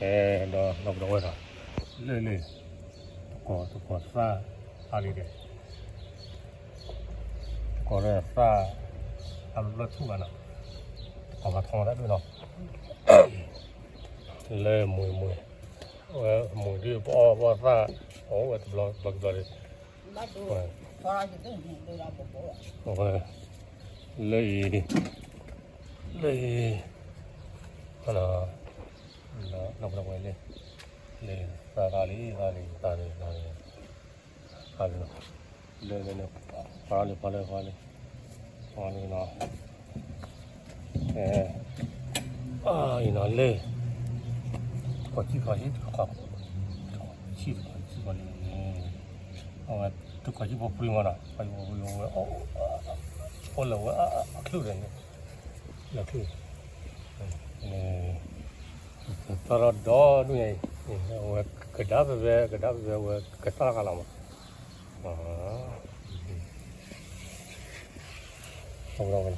ဒီးနီၢ်ပဒီဝဲဒီး လၢလၢ တကိးသၣ် အါလံဒီး တကိးလၢသၣ် အဘျီထူၣ်ဘၣ်နီၤ တကိးဘၣ်ထီတၢ်ဒိၣ်နီၤ လၢမုာ်မုာ် ဝဲမုာ်ဒုးပအီၣ်ပအီၣ်သၣ် အိၣ်ဝဲတဘျီတဘျီတဘျီဒီး ဝဲ လၢအံၤ လၢအံၤ နီၢ်ပဒီဝဲလၢ လၢ သၣ်သၣ်လံ သၣ်လံ သၣ်လံ သၣ်လံ သၣ်လံနီၤ လၢလၢလၢ ဖီလံ ဖီလံ ဖီလံ ဖီလံနီၤ အံၤနီၤလၢ တခိးဆံၣ်တခိးဆံၣ်တခိး တခိးဆံၣ်တခိးဆံၣ်တခိးလံ အဝဲ တခိးဆံၣ်ဖိဖှံမးနီၤ တခိးဆံၣ်ဖိဖှံဝဲ အိၣ်လၢဝဲအချုးဒီးန့ၣ် လၢချုး သၣ်ထီၣ်ဒီဒူၣ်ညါအံၤ အဝဲကဒါဖဲဖဲ ကဒါဖဲဖဲဝဲကသၣ်ဃာ်လီၤမး အဝဲ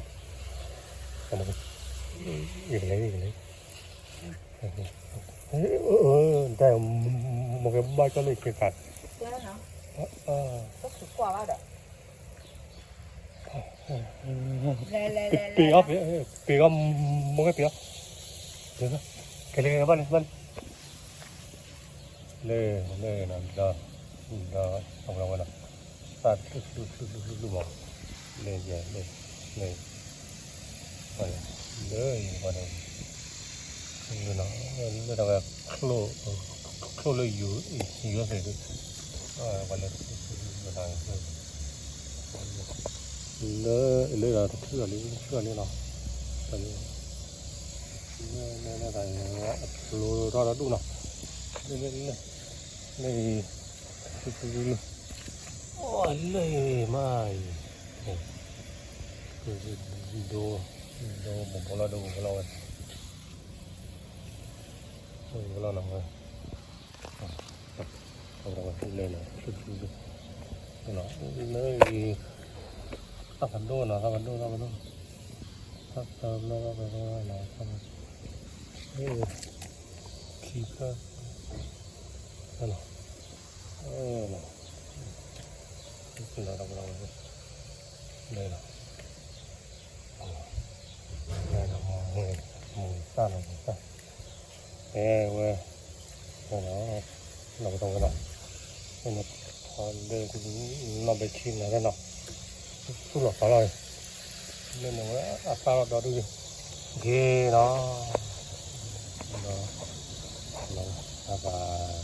ယကလဲၤ ယကလဲၤ တၢ် မ့ၢ်ကဘၣ်ကၠီလၢယခ့ခါ ပ့ၤအီၤ ပ့ၤအီၤ မ့ၢ်ကပ့ၤအီၤ ကဲလၢဘၣ်လၢ ဘၣ်လၢ လၢ လၢ ဒီး ဒီး အဝဲဝဲလီၤ သၣ်တချုးချုးချုးချုးချုးမး လၢယဲ လၢ လၢ လၢယဲ ပှၤဒီး လၢတၢ်ဝဲ ချိၣ်လၢယိၤ ယိၤသ့ၣ်ဒုး ပှၤလၢ လၢ လၢဒီးတချုးအီၤလံ တချုးအီၤလံနီၤ လၢ လၢ လၢတၢ် အဖျိထီၣ်ဒီဒူၣ်နီၤ လၢ လၢ လၢ လၢ လၢ လၢ လၢ မးအံၤ ဒိ ဒိ ဘိဘိလီၤ ဒိဘိဘိလီၤဝဲ ဘိဘိလီၤနီၤဝဲ လၢ လၢ လၢ လၢ သၣ်ဖးဒိၣ်နီၤ သၣ်ဖးဒိၣ် သၣ်ဖးဒိၣ် သၣ်ဖးဒိၣ် သၣ်ဖးဒိၣ် ခံဖျၢၣ် လၢ လၢ လၢ လၢ မုၢ်သၣ်လီၤ မုၢ်သၣ် အဲဝဲ နီၢ်ပဒီဝဲလီၤ ဖီလၢ နီၢ်ဘဲဆံနၤလၢနီၤ သူၣ်လီၤဖးလီၤ လၢန့ၣ်ဝဲအသၣ်လီၤဒီဒူၣ် က့ၤနီၤ ဒီး ဘၣ်ဘၣ်